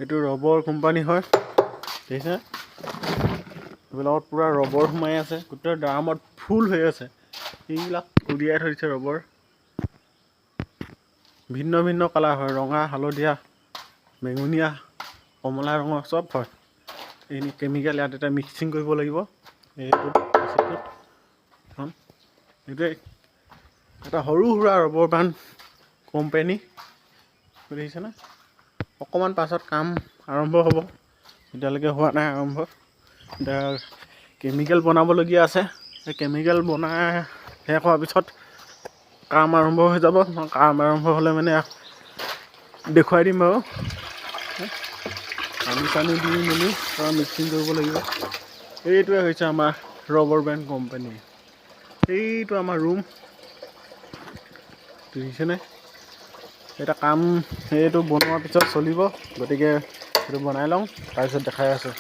এইটো rubber company হয়, দেখিছে? এইবিলাকত পূৰা ৰবৰ সোমাই আছে। গোটেই ড্ৰামত ফুল হৈ আছে। এইবিলাক উলিয়াই থৈ দিছে। ৰবৰ ভিন্ন ভিন্ন কালাৰ হয়, ৰঙা, হালধীয়া, বেঙুনীয়া, কমলা ৰঙৰ চব হয়। এইখিনি কেমিকেল ইয়াত এটা মিক্সিং কৰিব লাগিব এইটোত, এচিডটোত। এখন এইটোৱে এটা সৰু সুৰা ৰবৰ বান্ধ কোম্পানী, দেখিছেনে? অকণমান পাছত কাম আৰম্ভ হ'ব। এতিয়ালৈকে হোৱা নাই আৰম্ভ। এতিয়া কেমিকেল বনাবলগীয়া আছে। সেই কেমিকেল বনাই শেষ হোৱাৰ পিছত কাম আৰম্ভ হৈ যাব। মই কাম আৰম্ভ হ'লে মানে দেখুৱাই দিম বাৰু। পানী চানী দি মেলি পূৰা মিক্সিং কৰিব লাগিব। এইটোৱে হৈছে আমাৰ ৰবৰ বেণ্ড কোম্পানী। এইটো আমাৰ ৰুম, দেখিছেনে? এটা কাম এইটো বনোৱাৰ পিছত চলিব। গতিকে সেইটো বনাই লওঁ, তাৰপিছত দেখাই আছোঁ।